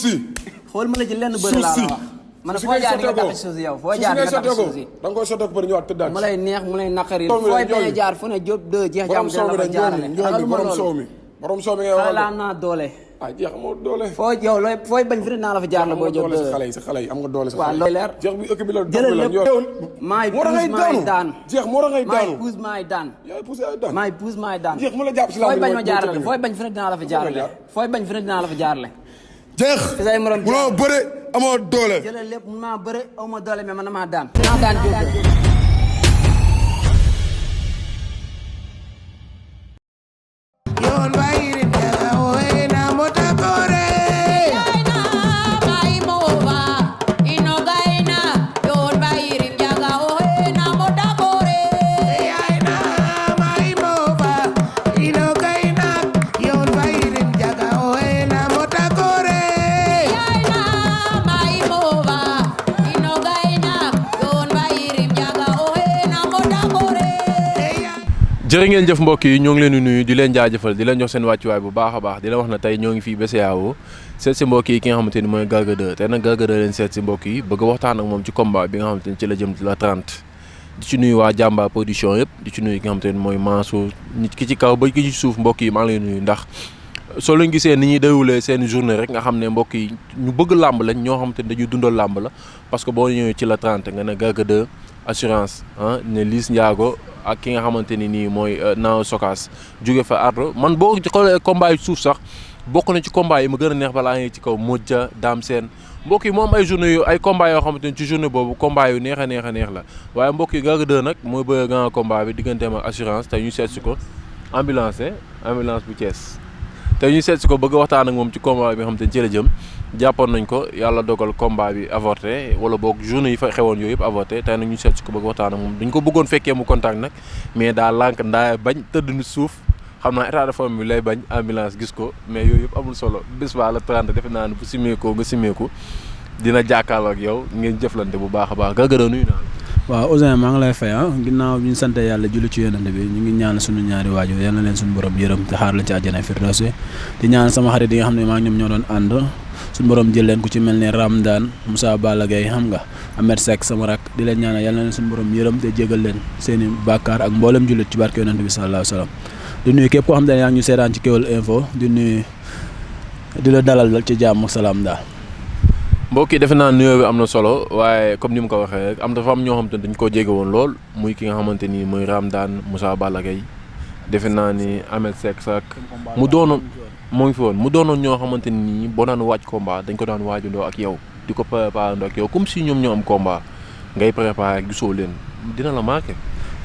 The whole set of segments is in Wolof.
si. xool ma la ci lenn bëri laa la wax. man foo jaar di nga tax suuf si yow foo jaar di nga tax suuf si. da nga koy sottee ko bëri ñëwaat tëddaat. mu lay neex mu lay naqari. fooy bañ a jaar fu ne Diop 2 jeex jàmm dina la fa jaarale. borom soow mi borom soow mi ngay wax. xale am naa doole. ah jeex amoo doole. foo yow looy fooy bañ fi naa la fa jaarale boo Diop 2. sa xale yi am nga doole sa waaw looy leer. jeex bi ëkk bi la jëlal lépp maay puus maay daan. jeex moo tax ngay daanu maay puus maay daan. yaay puus ay daan. maay puus maay daan. jeex mu la jàpp si laa fooy bañ ma jaarale fooy bañ fi dinaa la fa jaarale. fooy bañ fi dinaa la fa jaarale. jeex munoo bëre amoo doole. jëlal lépp mun maa bëre aw ma doole mais man damaa daan. naa daan Diop 2. jërë ngeen jëf mbokk yi ñoo ngi leen di nuyu di leen jaajëfal di leen jox seen wàccuwaay bu baax a baax di leen wax na tey ñoo ngi fii BCEAO seet si mbokk yi ki nga xamante ni mooy Garga 2 tey nag Garga 2 leen seet si mbokk yi bëgg a waxtaan ak moom ci combat bi nga xamante ni ci la jëm la 30 di ci nuyu waa Jàmbaar production yëpp di ci nuyu ki nga xamante ni mooy Mansour nit ki ci kaw ba ki ci suuf mbokk yi maa ngi leen nuyu ndax soo leen gisee ni ñuy déroulé seen journée rek nga xam ne mbokk yi ñu bëgg làmb lañ ñoo xamante ni dañuy dundal làmb la parce que boo ñëwee ci la 30 nga ne Garga 2 assurance ne Liss Ndiago ak ki nga xamante ni nii mooy Naaw Sokaas jóge fa ardo man boo xoolee combat yi suuf sax bokk na ci combat yi ma gën a neex balaa ngi ci kaw Modja Dame Sène mbokk yi moom ay journée yu ay combat yoo xamante ni ci journée boobu combat yu neex a neex a neex la waaye mbokk yi Garga 2 nag mooy bëgg grand combat bi digganteem ak assurance te ñu seet si ko ambulance bu Thiès te ñu seet si ko bëgg waxtaan ak moom ci combat bi nga xamante ni ci la jëm jàppoon nañ ko yàlla dogal combat bi avorté wala boog journée yi fa xewoon yooyu yëpp avorté tey nag ñu seet si ko bëgg waxtaan ak moom dañ ko bëggoon fekkee mu contact nag mais daa lànk ndaa bañ tëdd ni suuf xam naa état de forme bi lay bañ ambulance gis ko mais yooyu yëpp amul solo bés ba la 30 defe naa ne bu simeekoo nga simeeku dina jàkkaarloo ak yow ngeen jëflante bu baax a baax Garga 2 nuyu naa la. waaw Ouzin maa ngi lay fay ginnaaw bi ñu sant yàlla julli ci yonent bi ñu ngi ñaan suñu ñaari waajur yal na leen suñu borom yërëm te xaar leen ci àjjana firdawsi di ñaan sama xarit yi nga xam ne maa ngi ñoom ñoo doon ànd suñu borom jël leen ku ci mel ne Ramdan Moussa Balla Gaye xam nga Ahmed Seck sama rak di leen ñaanal yal na leen suñu borom yërëm te jégal leen seeni bàkkaar ak mboolem jullit ci barke yonent bi sallallahu alayhi wa sallam di nuyu képp koo xam ne yaa ngi ñu seetaan ci Kewel Info di nuyu di la dalal ci jàmm ak salaam daal. mbokk yi defe naa nuyoo bi am na solo waaye comme ni mu ko waxee rek am dafa am ñoo xamante ni dañ koo jege woon lool muy ki nga xamante ni mooy Ramdan Moussa Balla Gaye defe naa ni Ahmed Seck sax mu doonoon moo ngi fi woon mu doonoon ñoo xamante ni boo daan waaj combat dañ ko daan waajandoo ak yow di ko préparandoo ak yow comme si ñoom ñoo am combat ngay préparé gisoo leen dina la marqué.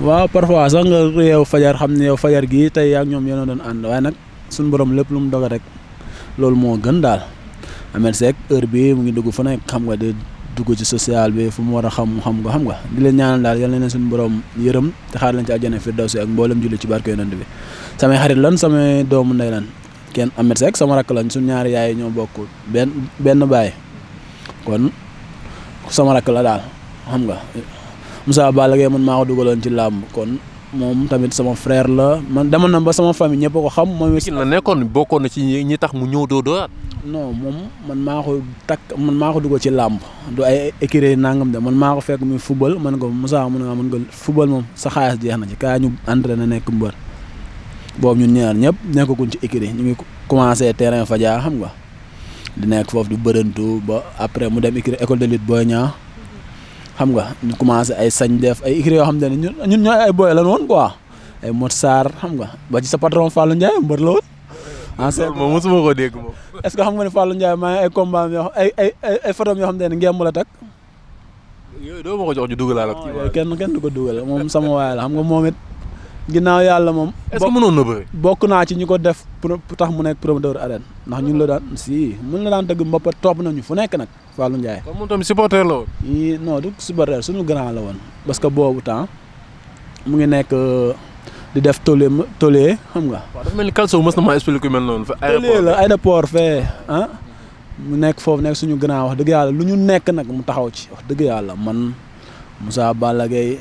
waaw parfois sax nga réew fajar xam ne yow fajar gii tey yaa ak ñoom yéen a doon ànd waaye nag suñu borom lépp lu mu dogal rek loolu moo gën daal. Ahmed Seck heure bi mu ngi dugg fu nekk xam nga di dugg ci social bi fu mu war a xam nga di leen ñaanal daal yal na leen suñu borom yërëm te xaar leen ci àjjana firdawsi ak mboolem julli ci barke yonent bi samay xarit lan samay doomu ndey lan kenn Ahmed Seck sama rakk lañ suñu ñaari yaay ñoo bokk benn baay kon sama rakk la daal xam nga Moussa Balla Gaye man maa ko dugaloon ci làmb kon moom tamit sama frère la man demoon na ba sama famille ñëpp ko xam moom la nekkoon bokkoon na ci ñi tax mu ñëw dooraat. non moom man maa ko dugal ci làmb du ay écurie nangam de man maa ko fekk muy football man ko Moussa mën nga football moom sa xaalis jeex na ci kaa ñu entraîné nekk mbër boobu ñun ñaar ñëpp nekkaguñ ci écurie ñu ngi commencé terrain Fadia xam nga di nekk foofu di bërëntu ba après mu dem écurie école de lutte Boy Niang xam nga ñu commencé ay sañ def ay écurie yoo xam ne ñun ñooy ay boy lan woon quoi ay Mot Sarr xam nga ba ci sa patron Fallou Ndiaye mbër la woon. moom mosuma ko dégg moom. est-ce que xam nga ne Fallou Ndiaye maa ngi ay combat yoo ay photos yoo xam ne ngemb la tak. yooyu doo ma ko jox ñu dugalal ak kii kenn du ko dugal moom sama waay la xam nga moom it ginnaaw yàlla moom. est-ce que mënoon na bëri. bokk naa ci ñu ko def pour tax mu nekk promoteur arène ndax ñun la daan mun la daan dëgg mbappat topp nañu fu nekk nag Fallou Ndiaye. kon moom tamit supporter la woon. non du supporter suñu grand la woon parce que boobu temps mu ngi nekk. di def tollé xam nga. waaw dafa mel ni Kalso mës na maa expliqué mel noonu. aéroport la aéroport fee mu nekk foofu nekk suñu grand wax dëgg yàlla lu ñu nekk nag mu taxaw ci wax dëgg yàlla man Moussa Balla Gaye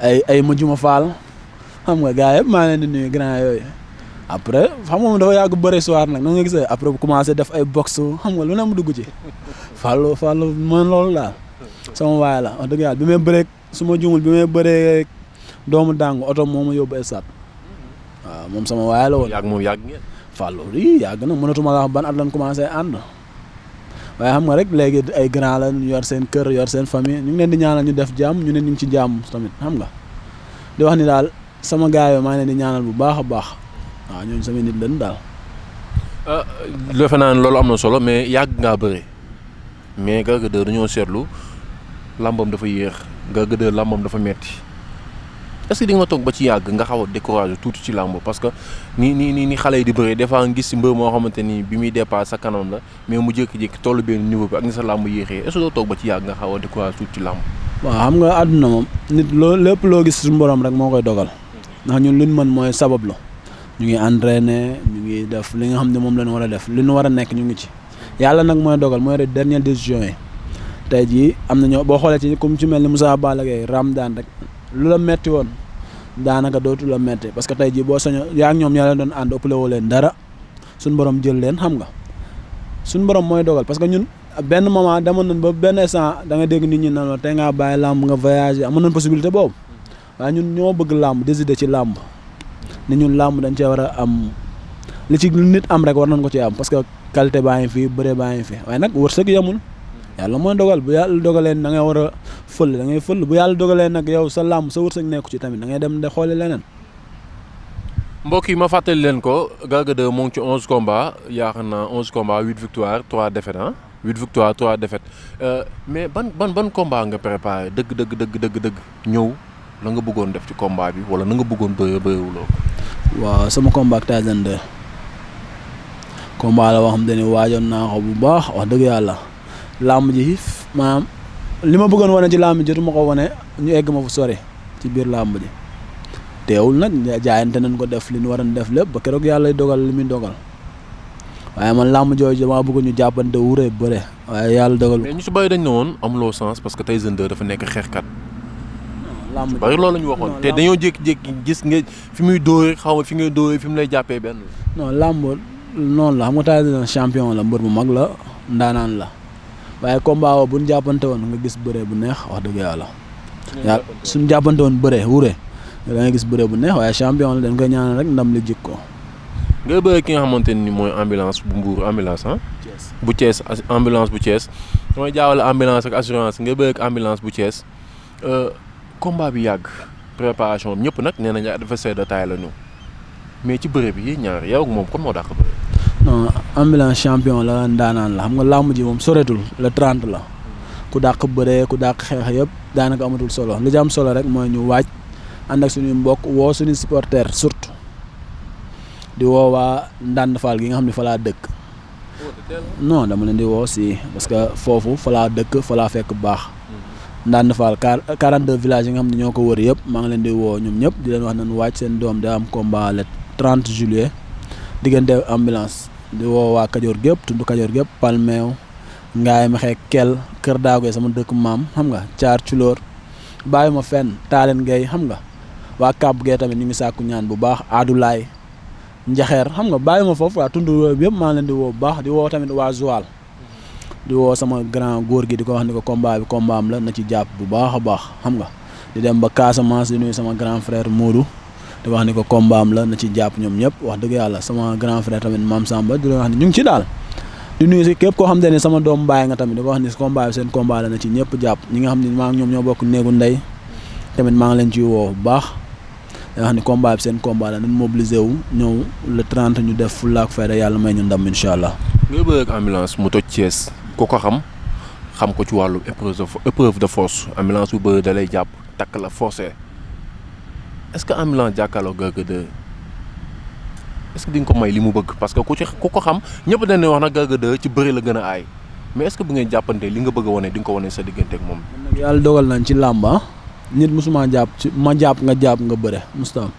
ay Majuma Fall xam nga gars yëpp maa leen di nuyu grand yooyu après xam nga dafa yàgg bëre soir nag na nga gisee après bu commencé def ay box xam nga lu ne mu dugg ci Fallou man loolu daal sama waay la wax dëgg yàlla bi may bëree su ma juumul bi may bëree doomu dàngu oto moo ma yóbbu stade waaw moom sama waay la woon. yàgg moom yàgg ngeen. Fallou lii yàgg na mënatuma la wax ban at lañ commencé ànd waaye xam nga rek léegi ay grand la ñu yor seen kër yor seen famille ñu ngi leen di ñaanal ñu def jàmm ñu ne ñu ngi ci jàmm tamit xam nga di wax ni daal sama gaay yi maa ngi leen di ñaanal bu baax a baax waaw ñooñu sama nit lañ daal. defe naa ne loolu am na solo mais yàgg ngaa bëre mais Garga 2 dañoo seetlu làmbam dafa yéex Garga 2 làmbam dafa metti est-ce que di nga toog ba ci yàgg nga xaw a découragé tuuti ci làmb parce que ni xale yi di bëre des fois nga gis si mbër moo xamante ni bi muy dépassé sa kanam la mais mu jékki-jékki tollu benn niveau bi ak ni sa làmb yéexee est-ce que doo toog ba ci yàgg nga xaw a découragé tuuti ci làmb. waaw xam nga àdduna moom nit lépp loo gis suñu borom rek moo koy dogal ndax ñun luñ mën mooy sabablu ñu ngi entraîné ñu ngi def li nga xam ne moom lañ war a def li ñu war a nekk ñu ngi ci yàlla nag mooy dogal mooy dernière décision yi tey jii am na ñoo boo xoolee ci comme ci mel ni Moussa Balla Gaye Ramdan rek lu la metti woon daanaka dootu la metti parce que tey jii boo sañoo yaa ak ñoom yaa leen doon ànd ëppale woo leen dara suñ borom jël leen xam nga suñ borom mooy dogal parce que ñun benn moment demoon nañ ba benn instant da nga dégg nit ñi nan la tey ngaa bàyyi làmb nga voyager amoon nañ possibilité boobu waaye ñun ñoo bëgg làmb décider ci làmb ni ñun làmb dañ cee war a am li ci nit am rek war nañ ko ci am parce que qualité baa ngi fi bëre baa ngi fi waaye nag wërsëg yemul yàlla mooy dogal bu yàlla dogalee da ngay war a fël da ngay fël bu yàlla dogalee nag yow sa làmb sa wërsëg nekku ci tamit da ngay dem de xooli leneen. mbokk yi ma fàttali leen ko Garga 2 mu ngi ci 11 combats yaakaar naa 11 combats 8 victoires 3 défaites ah 8 victoires 3 défaites mais ban combat nga préparé dëgg ñëw la nga bëggoon def ci combat bi wala na nga bëggoon bëriwuloo ko. waaw sama combat ak Tyson 2 combat la boo xam te ne waajoon naa ko bu baax wax dëgg yàlla làmb ji maanaam li ma bëggoon wane ci làmb ji jotuma ko wane ñu egg ma fu sori ci biir làmb ji teewul nag jaayante nañ ko def li ñu war a def lépp ba keroog yàlla dogal li muy dogal waaye man làmb jooju damaa bëgg ñu jàppante wuree bëre waaye yàlla dogal. mais ñu si bëri dañ ne woon amuloo sens parce que Tyson 2 dafa nekk xeexkat. làmb bari loolu la ñu waxoon te dañoo jékki-jékki gis nga fi muy dóoree xaw ma fi ngay dóoree fi mu lay jàppee benn. non làmb noonu la xam nga Tyson champion la mbër bu mag la ndaanaan la waaye combat bu ñu jàppante woon nga gis bëre bu neex wax dëgg yàlla. yàlla suñu jàppante woon bëre wure da ngay gis bëre bu neex waaye champion la dañ koy ñaanal rek ndam li jik ko. nga bëre ki nga xamante ni mooy ambulance bu Mbour ambulance ah. bu Thiès ambulance bu Thiès mooy jaawale ambulance ak assurance nga bëre ak ambulance bu Thiès. combat bi yàgg préparation bi ñëpp nag nee nañ adversaire de taille la ñu mais ci bëre bi yéen ñaar yow ak moom kon moo dàq bëre. non ambulance champion la ndaanaan la xam nga làmb ji moom soreetul le 30 la ku dàq bëre ku dàq xeex yëpp daanaka amatul solo li ci am solo rek mooy ñu waaj ànd ak suñuy mbokk woo suñuy supporter surtout di woo waa Ndande Fall gi nga xam ne fa laa dëkk. non dama leen di woo si parce que foofu fa laa dëkk fa laa fekk baax. Ndande Fall 42 villages yi nga xam ne ñoo ko wër yëpp maa ngi leen di woo ñoom ñëpp di leen wax nañu waaj seen doom da am combat le 30 juillet diggante ambulance di woo waa Kajoor gépp tudd Kajoor gépp Palmeew Ngaay Mexe Kel Kër Daagoy sama dëkk maam xam nga Caar Culóor bàyyi ma fenn Taaleen Ngay xam nga waa Kàbb Gee tamit ñu ngi sàkku ñaan bu baax Adulaay Njaxeer xam nga bàyyi ma foofu waa tund yëpp maa ngi leen di woo bu baax di woo tamit waa Joal di woo sama grand góor gi di ko wax ni ko combat bi combat am la na ci jàpp bu baax a baax xam nga di dem ba Casamance di nuyu sama grand frère Modou di wax ni ko combat am la na ci jàpp ñoom ñëpp wax dëgg yàlla sama grand frère tamit Mame Samba di wax ni ñu ngi ci daal di nuyu si képp koo xam te ne sama doom mbaay nga tamit di ko wax ni combat bi seen combat la na ci ñëpp jàpp ñi nga xam ne maa ngi ñoom ñoo bokk néegu ndey tamit maa ngi leen ciy woo bu baax di wax ni combat bi seen combat la nañ mobilisé wu ñëw le 30 ñu def fulla ak fayda yàlla may ñu ndam incha allah. nga bëgg ak ambulance mu toj Thiès ku ko xam ko ci wàllu épreuve de force ambulance bu bëri da lay jàpp takk la forcé est-ce que ambulance jàkkaarloo Garga 2 est-ce que di nga ko may li mu bëgg parce que ku ko xam ñëpp dañ ne wax nag Garga 2 ci bëri la gën a aay mais est-ce que bu ngeen jàppante li nga bëgg a wane di nga ko wane sa diggante ak moom. nag yàlla dogal nañ ci làmba nit musuma jàpp ci ma jàpp nga jàpp nga bëre mustaam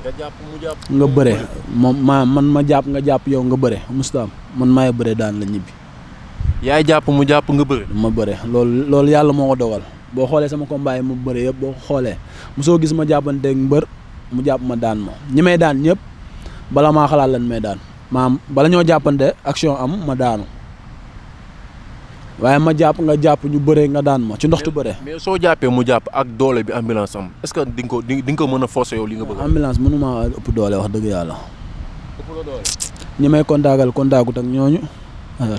nga jàpp mu jàpp nga bëre moom man ma jàpp nga jàpp yow nga bëre mustaam man maay bëre daan la ñibbi. yaay jàpp mu jàpp nga bëre. ma bëre loolu yàlla moo ko dogal boo xoolee sama combat yi mu bëre yëpp boo xoolee mosoo gis ma jàppanteeg mbër mu jàpp ma daan ma ñi may daan ñëpp bala maa xalaat lan may daan bala ñoo jàppante action am ma daanu waaye ma jàpp nga jàpp ñu bëree nga daan ma ci ndoxtu bëree. mais soo jàppee mu jàpp ak doole bi ambulance am est-ce que di nga ko mën a forcer yow li nga bëgg. ambulance mënuma ëpp doole wax dëgg yàlla. ñi may contactal contactu ak ñooñu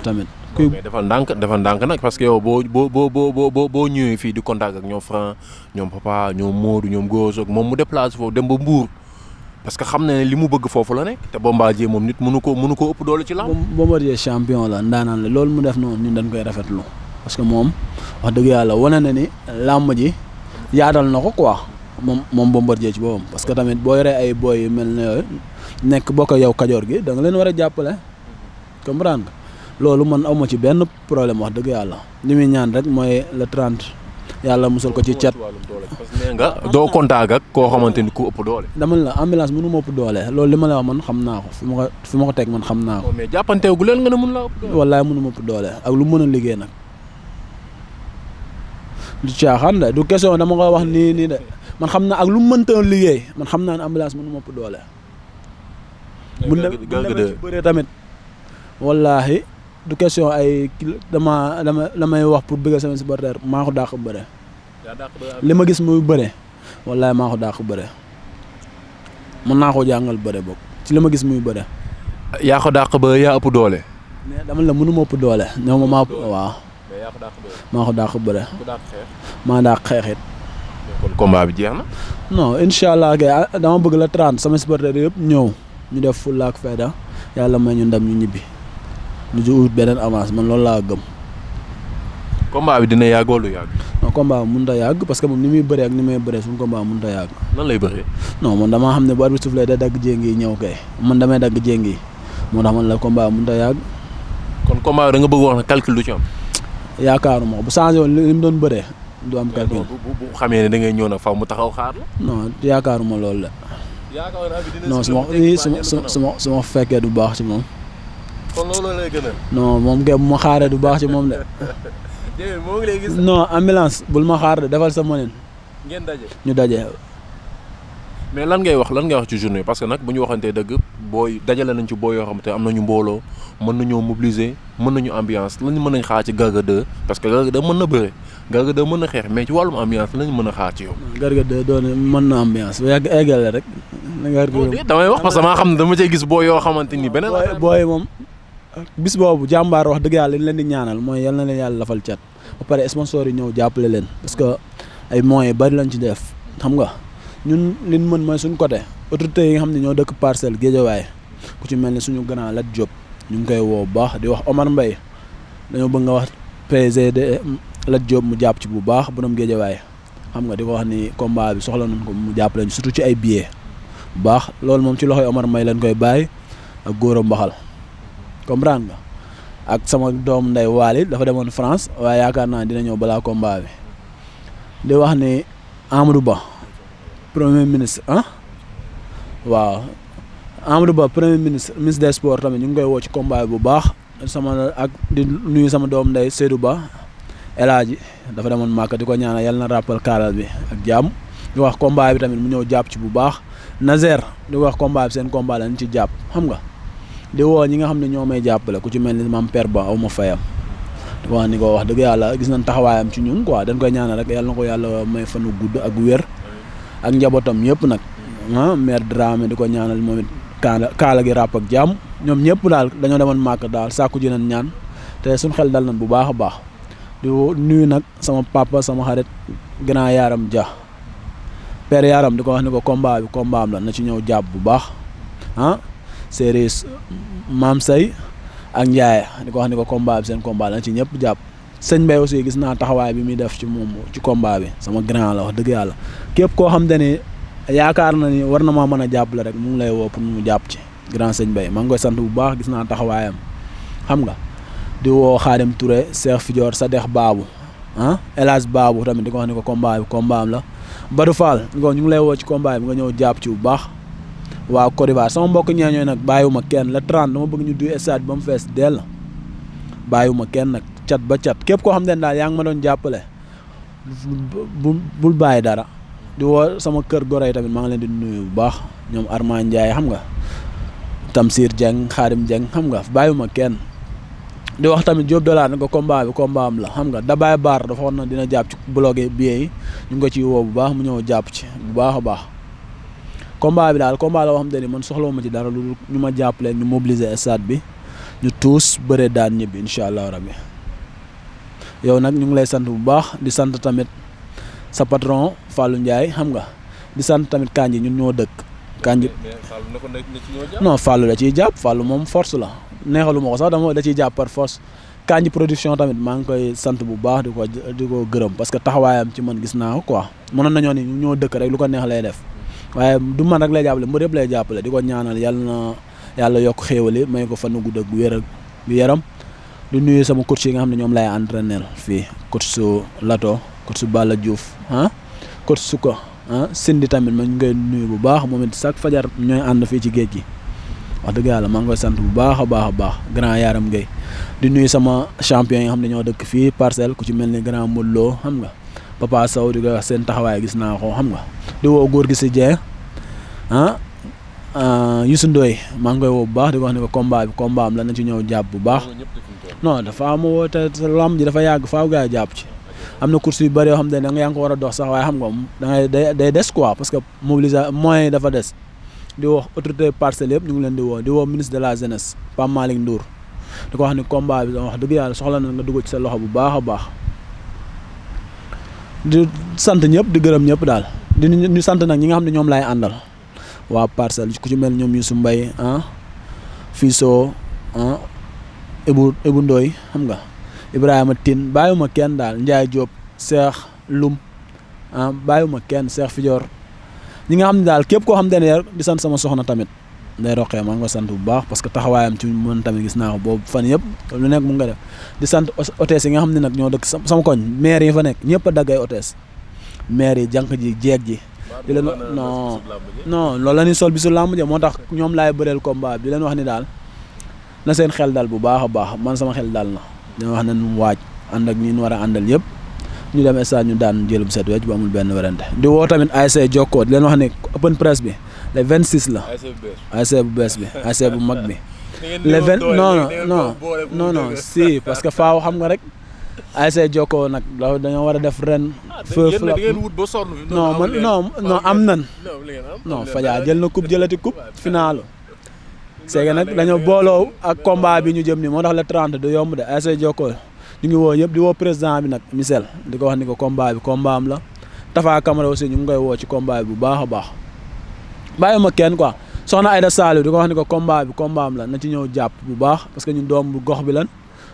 tamit. mais defal ndànk nag parce que yow boo ñëwee fii di contact ak ñoom Franc ñoom Papa ñoom Modou ñoom Goso moom mu déplacé foofu dem ba Mbour parce que xam na ne li mu bëgg foofu la nekk te Bombardier moom nit mënu ko ëpp doole ci làmb. Bombardier champion la ndaanaan la loolu mu def noonu ñun dañ koy rafetlu parce que moom wax dëgg yàlla wane na ni làmb ji yaatal na ko quoi moom Bombardier ci boppam parce que tamit boo yoree ay boy yu mel ne yooyu nekk bokk yow kajoor gi da nga leen war a jàppale comprendre nga loolu man awma ci benn problème wax dëgg yàlla li muy ñaan rek mooy le 30 yàlla musal ko ci cat. parce que nee nga doo contact ak koo xamante ni ku ëpp doole. dama la ambulance mënu ma ëpp doole loolu li ma la wax man xam naa ko fi ma ko teg man xam naa ko. mais jàppanteegu leen nga ne mën laa ëpp doole. wallaay mënu ma ëpp doole ak lu mën a liggéey nag du caaxaan de du question dama ko wax nii de man xam naa ak lu mënta liggéey man xam naa ne ambulance mënu ma ëpp doole. bu demee ci bëree tamit wallaahi du question ay damay wax pour bëggal sama supporter maa ko dàq bëre. li ma gis muy bëre wallaahi maa ko dàq bëre mën naa ko jàngal bëre boog ci li ma gis muy bëre. yaa ko dàq ba yaa ëpp doole. mais dama la mënu ma ëpp doole ñoom ma maa waaw. maa ko dàq bëre. maa dàq xeexit. kon combat bi jeex na. non incha allah kay dama bëgg la 30 sama supporter yëpp ñëw ñu def fulla ak fayda yàlla may ñu ndam ñu ñibbi. ñu ci ut beneen avance man loolu laa gëm. combat bi dina yàgg wala yàgg. non combat bi mënut a yàgg parce que moom ni muy bëree ak ni may bëree suñu combat mënut a yàgg. nan lay bëree. non man damaa xam ne bu arbitre soufflé day dagg jéngi yi ñëw kay man damay dagg jéngi yi moo tax man la combat bi mënut a yàgg. kon combat bi da nga bëgg wax ne calcul du ci am. yaakaaruma ko bu changé woon li mu doon bëree du am calcul. bu xamee ne da ngay ñëw nag faw mu taxaw xaar la. non yaakaaruma loolu la. non su ma fekkee du baax ci moom. kon loolu lay gën a. non moom kay bu ma xaaree du baax ci moom de. moo ngi lay gis. non ambulance bul ma xaar de defal sa mëneen. ngeen daje. ñu daje. mais lan ngay wax ci journée parce que nag bu ñu waxantee dëgg booy dajale nañ ci booy yoo xamante am nañu mbooloo mën nañoo mobiliser mën nañu ambiance lañ mën nañ xaar ci Garga 2 parce que Garga 2 mën na bëre Garga 2 mën na xeex mais ci wàllum ambiance lañ mën a xaar ci yow. Garga 2 doon mën na ambiance bu yàgg eggale rek. damay wax parce que maa xam ne dama cee gis booy yoo xamante ni beneen. booy moom bis boobu jàmbaar wax dëgg yàlla li leen di ñaanal mooy yal na leen yàlla lafal cat ba pare sponsor yi ñëw jàppale leen parce que ay moyens bari lañ ci def xam nga ñun liñ mën mooy suñ côté autorités yi nga xam ne ñoo dëkk Parcelles Guédiawaye ku ci mel ni suñu grand Lat Diop ñu ngi koy woo bu baax di wax Omar Mbaye dañoo bëgg nga wax PGD Lat Diop mu jàpp ci bu baax borom Guédiawaye xam nga di ko wax ni combat bi soxla nañ ko mu jàppale ñu surtout ci ay billets bu baax loolu moom ci loxoy Omar Mbaye lañ koy bàyyi ak Gora Mbaxal comprendre nga ak sama doom nday Waly dafa demoon France waaye yaakaar naa dina ñëw balaa combat bi di wax ni Amadou Ba premier ministre waaw Amadou Ba premier ministre des sports tamit ñu ngi koy woo ci combat bi bu baax ak di nuyu sama doom nday Seydou Ba El Hadji dafa demoon Màkka di ko ñaanal yàlla na rappal kaalal bi ak jàmm di wax combat bi tamit mu ñëw jàpp ci bu baax Nazer di wax combat bi seen combat lañ ci jàpp xam nga di woo ñi nga xam ne ñoo may jàppale ku ci mel ni maam Père Ba aw ma fayam di ko wax ni ko wax dëgg yàlla gis nañ taxawaayam ci ñun quoi dañ koy ñaanal rek yàlla na ko yàlla may fanu gudd ak wér ak njabootam ñëpp nag maire Dramé di ko ñaanal moom it kaala gi ràpp ak jàmm ñoom ñëpp daal dañoo demoon màkk daal sàkku ji nañ ñaan te suñ xel dal nañ bu baax a baax di nuyu nag sama papa sama xarit grand Yaram Dia père Yaram di ko wax ni ko combat bi combat am la na ci ñëw jàpp bu baax séeréer Maam Say ak Ndiaye di ko wax ni ko combat bi seen combat la na ci ñëpp jàpp sëñ Mbaye aussi gis naa taxawaay bi muy def ci moom ci combat bi sama grand la wax dëgg yàlla képp koo xam te ni yaakaar na ni war na maa mën a jàppale rek mu ngi lay woo pour mu jàpp ci grand sëñ Mbaye maa ngi koy sant bu baax gis naa taxawaayam xam nga di woo Khadim Touré Cheikh Fidior Sadex Babou El Hadj Babou tamit di ko wax ni ko combat bi combat am la Badou Fall ñu ngi lay woo ci combat bi nga ñëw jàpp ci bu baax waaw Côte d'Ivoire sama mbokk ñeeñooy nag bàyyiwuma kenn la 30 dama bëgg ñu duy stade ba mu fees dell bàyyiwuma kenn nag cat ba cat képp koo xam ne daal yaa ngi ma doon jàppale bul bàyyi dara di woo sama kër gore yi tamit maa ngi leen di nuyu bu baax ñoom Armand Ndiaye xam nga Tamsir Dieng Xaadim Dieng xam nga bàyyiwuma kenn di wax tamit Diop Dollar ne ko combat bi combat am la xam nga Dabaye Baar dafa wax na dina jàpp ci bloqué billet yi ñu ngi ko ciy woo bu baax mu ñëw jàpp ci bu baax a baax combat bi daal combat la boo xam te ni man soxlawuma ci dara lu ñu ma jàppale ñu mobiliser stade bi ñu tuus bëre daan ñibbi incha allah rabbi yow nag ñu ngi lay sant bu baax di sant tamit sa patron Fallou Ndiaye xam nga di sant tamit Kandji ñun ñoo dëkk Kandji non Fallou da ciy jàpp Fallou moom force la neexalu ma ko sax dama da ciy jàpp par force Kandji production tamit maa ngi koy sant bu baax di ko gërëm parce que taxawaayam ci man gis naa ko quoi mënoon nañoo ni ñu ñoo dëkk rek lu ko neex lay def waaye du man rek lay jàppale mbër yëpp lay jàppale di ko ñaanal yàlla yokk xéewali may ko fan gudd ak wér ak yaram di nuyu sama coach yi nga xam ne ñoom lay entraîner fii coach su Lato coach su Balla Diouf coach su ko Sindi tamit ma ñu ngay nuyu bu baax moom it chaque fajar ñooy ànd fii ci géej gi wax dëgg yàlla maa ngi koy sant bu baax a baax grand Yaram Gueye di nuyu sama champion yi nga xam ne ñoo dëkk fii Parcelles ku ci mel ni grand Modou Lo xam nga Papa Sow di ko wax seen taxawaay gis naa ko xam nga di woo góor gi si Dieng Youssou Ndoye maa ngi koy woo bu baax di ko wax ne ko combat am la na ci ñëw jàpp bu baax non dafa am woo te lamb ji dafa yàgg faaw gaa yi jàpp ci am na course yu bëri yoo xam ne da nga yaa ngi ko war a dox sax waaye xam nga dangay day des quoi parce que mobilisation moyens yi dafa des di wax autorité Parcelles yëpp ñu ngi leen di woo ministre de la jeunesse Pape Malick Ndour di ko wax ni combat bi wax dëgg yàlla soxla na nga dugg ci sa loxo bu baax a baax di sant ñëpp di gërëm ñëpp daal di sant nag ñi nga xam ne ñoom laay àndal waa Parcelles ku ci mel ñoom Youssou Mbaye Fiso Ibou Ndoye xam nga Ibrahima Tine bàyyiwuma kenn daal Ndiaye Diop Cheikh Loum bàyyiwuma kenn Cheikh Fidior ñi nga xam ne daal képp koo xam ne di sant sama soxna tamit Ndeye Roqee maa ngi ko sant bu baax parce que taxawaayam ci man tamit gis naa ko boobu fan yëpp lu nekk mu nga def di sant hôtesse yi nga xam ne nag ñoo dëkk sama koñ maire yi fa nekk ñëpp a daggay hôtesse maire yi jànq ji jeeg ji di leen non loolu la ñuy sol bisu làmb ja moo tax ñoom laay bëreel combat bi di leen wax ni daal na seen xel dal bu baax a baax man sama xel dal na dina wax ne nu waaj ànd ak ñi ñu war a àndal yëpp ñu dem stade ñu daan jël bu set wecc bu amul benn werante di woo tamit ASC Jokkoo di leen wax ne open press bi le 26 la ASC bu bees bi ASC bu mag bi le 20 non si parce que faaw xam nga rek ASC Jokkoo nag dañoo war a def ren foofu la non am nan non Fadia jël na coupe jëlati coupe finaalu c'est que nag dañoo booloo ak combat bi ñu jëm ni moo tax le 30 du yomb de ASC Jokkoo ñu ngi woo ñëpp di woo président bi nag Michel di ko wax ni ko combat am la Tafa Camara aussi ñu ngi koy woo ci combat bi bu baax a baax bàyyiwuma kenn quoi soxna Aïda Saliou di ko wax ni ko combat am la na ci ñëw jàpp bu baax parce que ñun doomu gox bi lan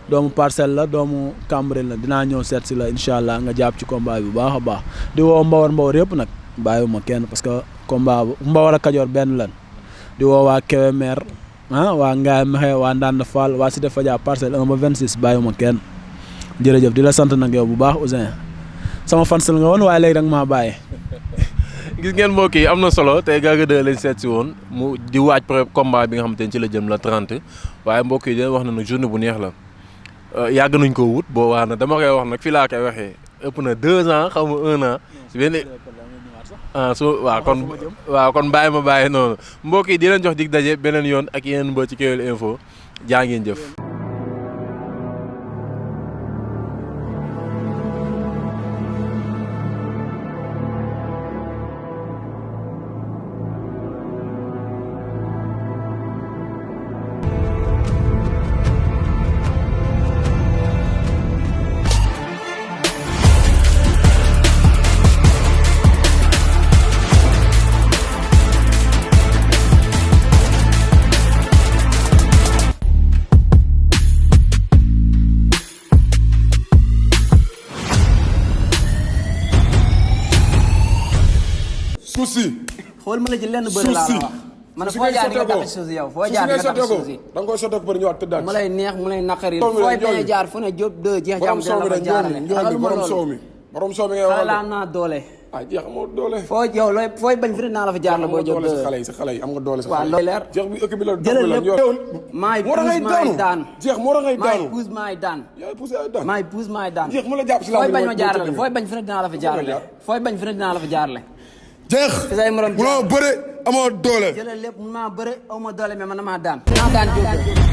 doomu Parcelles la doomu Cambérène la dinaa ñëw seet si la incha allah nga jàpp ci combat bi bu baax a baax di woo Mbawar yëpp nag bàyyiwuma kenn parce que combat bu Mbawar ak Kajoor benn lan di woo waa Kébémer waa Ngaye Mexe waa Ndande Fall waa Cité Fadia Parcelles 1 ba 26 bàyyiwuma kenn jërëjëf di la sant nag yow bu baax Ouzin sama fans la nga woon waaye léegi danga maa bàyyi. gis ngeen mbokk yi am na solo tey Garga 2 lañ seet si woon mu di waaj combat bi nga xamante ne ci la jëm la 30 waaye mbokk yi dina wax na nag journée bu neex la yàgg nañ koo wut boo waa na dama koy wax nag fii laa koy waxee ëpp na 2 ans xaw ma 1 an si benn waaw kon bàyyi ma bàyyi noonu mbokk yi di leen jox dig daje beneen yoon ak yeneen mbër ci Kewel Info jaa ngeen jëf. xool ma la ci lenn bëri laa la wax. man foo jaar di nga tax suuf yow foo jaar di nga tax suuf da nga koy sotteeku bëri ñëwaat tëddaat mu lay neex mu lay naqari fooy bañ a jaar fu ne Diop 2 jeex jàmm dina la fa jaarale borom soow mi ngay wax la am naa doole jeex amoo doole foo yow looy fooy bañ fi naa la fa jaar la boo Diop 2 sa xale yi am nga doole sa waaw loolu leer jeex bi ëkk bi la jëlal lépp maay puus maay daan jeex moo tax ngay daanu maay puus maay daan yaay puus yaay daan maay puus maay daan jeex mu la jàpp si fooy bañ ma jaarale fooy bañ fi dinaa la fa jaarale fooy bañ fi dinaa la fa jaarale jeex munoo bëre amoo doole. jëlal lépp mun maa bëre aw ma doole mais man damaa daan. naa daan jóg